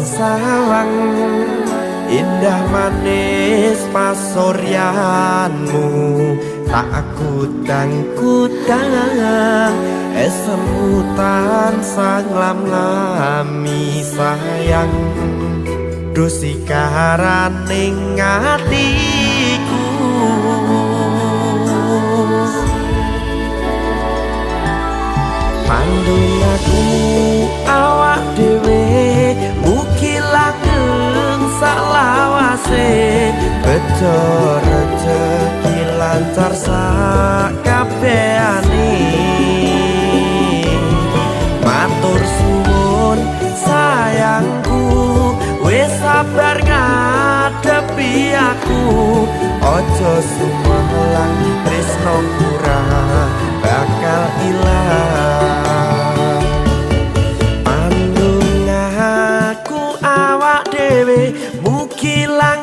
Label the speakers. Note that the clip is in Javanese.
Speaker 1: sawang indah manis pasuryanmu, tak kudang-kudang esemu tansah nglam-lami sayang. Duh sikaraning atiku. Pandungaku awak dhewe mugi langgeng salawase, bejo rejeki lancar sakabehane. Matur suwun sayangku, wis sabar ngadepi aku. Aja sumelang tresno ora bakal ilang. Pandungaku awak dhewe mugi langgeng.